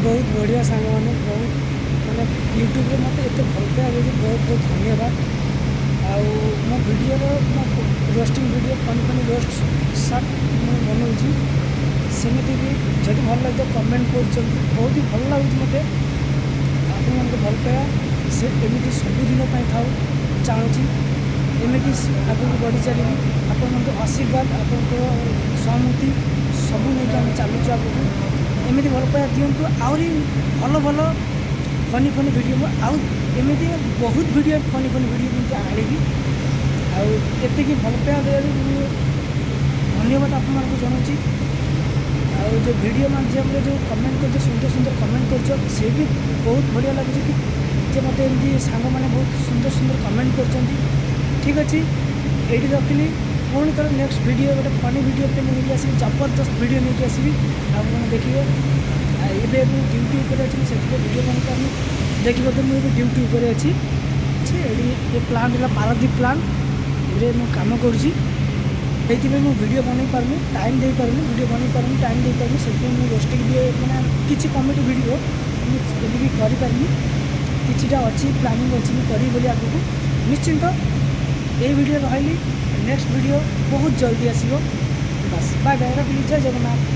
ବହୁତ ବଢ଼ିଆ ସାଙ୍ଗମାନେ, ବହୁତ ମାନେ ୟୁଟ୍ୟୁବରେ ମୋତେ ଏତେ ଭଲ ପାଇବା ଦେଇକି ବହୁତ ବହୁତ ଧନ୍ୟବାଦ। ଆଉ ମୋ ଭିଡ଼ିଓର, ମୋ roasting video, funny funny roast short ମୁଁ ବନାଉଛି, ସେମିତି ବି ଯଦି ଭଲ ଲାଗିବ କମେଣ୍ଟ କରୁଛନ୍ତି, ବହୁତ ହି ଭଲ ଲାଗୁଛି ମୋତେ। ଆପଣମାନଙ୍କ ଭଲ ପାଇବା ସେ ଏମିତି ସବୁଦିନ ପାଇଁ ଥାଉ ଚାହୁଁଛି। ଏମିତି ଆଗକୁ ବଢ଼ି ଚାଲିବି। ଆପଣଙ୍କ ଆଶୀର୍ବାଦ, ଆପଣଙ୍କର ସହମତି ସବୁ ନେଇକି ଆମେ ଚାଲୁଛୁ ଆଗକୁ। ଏମିତି ଭଲ ପାଇବା ଦିଅନ୍ତୁ, ଆହୁରି ଭଲ ଭଲ ଫନି ଫନି ଭିଡ଼ିଓ ମୁଁ ଆଉ ଏମିତି ବହୁତ ଭିଡ଼ିଓ, ଫନି ଫନି ଭିଡ଼ିଓ ଏମିତି ଆଣିବି। ଆଉ ଏତିକି ଭଲ ପାଇବା ଦେବାରୁ ମୁଁ ଧନ୍ୟବାଦ ଆପଣମାନଙ୍କୁ ଜଣାଉଛି। ଆଉ ଯେଉଁ ଭିଡ଼ିଓ ମାଧ୍ୟମରେ ଯେଉଁ କମେଣ୍ଟ କରୁଛ, ସୁନ୍ଦର ସୁନ୍ଦର କମେଣ୍ଟ କରୁଛ, ସେ ବି ବହୁତ ବଢ଼ିଆ ଲାଗୁଛି କି ଯେ ମୋତେ ଏମିତି ସାଙ୍ଗମାନେ ବହୁତ ସୁନ୍ଦର ସୁନ୍ଦର କମେଣ୍ଟ କରୁଛନ୍ତି। ଠିକ୍ ଅଛି, ଏଇଠି ରଖିଲି। ପୁଣି ଥରେ ନେକ୍ସଟ ଭିଡ଼ିଓ ଗୋଟେ ଫନି ଭିଡ଼ିଓ ନେଇକି ଆସିବି, ଜବରଦସ୍ତ ଭିଡ଼ିଓ ନେଇକି ଆସିବି, ଆପଣମାନେ ଦେଖିବେ। ଆଉ ଏବେ ମୁଁ ଡ୍ୟୁଟି ଉପରେ ଅଛି, ମୁଁ ସେଥିପାଇଁ ଭିଡ଼ିଓ ବନେଇ ପାରୁନି। ଦେଖିପାରୁଥିବେ, ମୁଁ ଏବେ ଡ୍ୟୁଟି ଉପରେ ଅଛି। ଏଠି ଏ ପ୍ଲାଣ୍ଟ ହେଲା ପାରାଦୀପ ପ୍ଲାଣ୍ଟ, ଏଥିରେ ମୁଁ କାମ କରୁଛି। ସେଇଥିପାଇଁ ମୁଁ ଭିଡ଼ିଓ ବନେଇ ପାରୁନି, ଟାଇମ୍ ଦେଇପାରୁନି, ଭିଡ଼ିଓ ବନେଇ ପାରୁନି, ଟାଇମ୍ ଦେଇପାରୁନି। ସେଥିପାଇଁ ମୁଁ ରୋଷ୍ଟିଂ ବି ମାନେ କିଛି କମେଡ଼ି ଭିଡ଼ିଓ ମୁଁ ଏବେ ବି କରିପାରିନି। କିଛିଟା ଅଛି, ପ୍ଲାନିଂ ଅଛି, ମୁଁ କରିବି ବୋଲି ଆଗକୁ ନିଶ୍ଚିନ୍ତ। ଏଇ ଭିଡ଼ିଓ ରହିଲି, ନେକ୍ସଟ ଭିଡ଼ିଓ ବହୁତ ଜଲ୍ଦି ଆସିବ। ବାସ୍, ବାଏ ବାଏ, ରଖିଲି। ଜୟ ଜଗନ୍ନାଥ।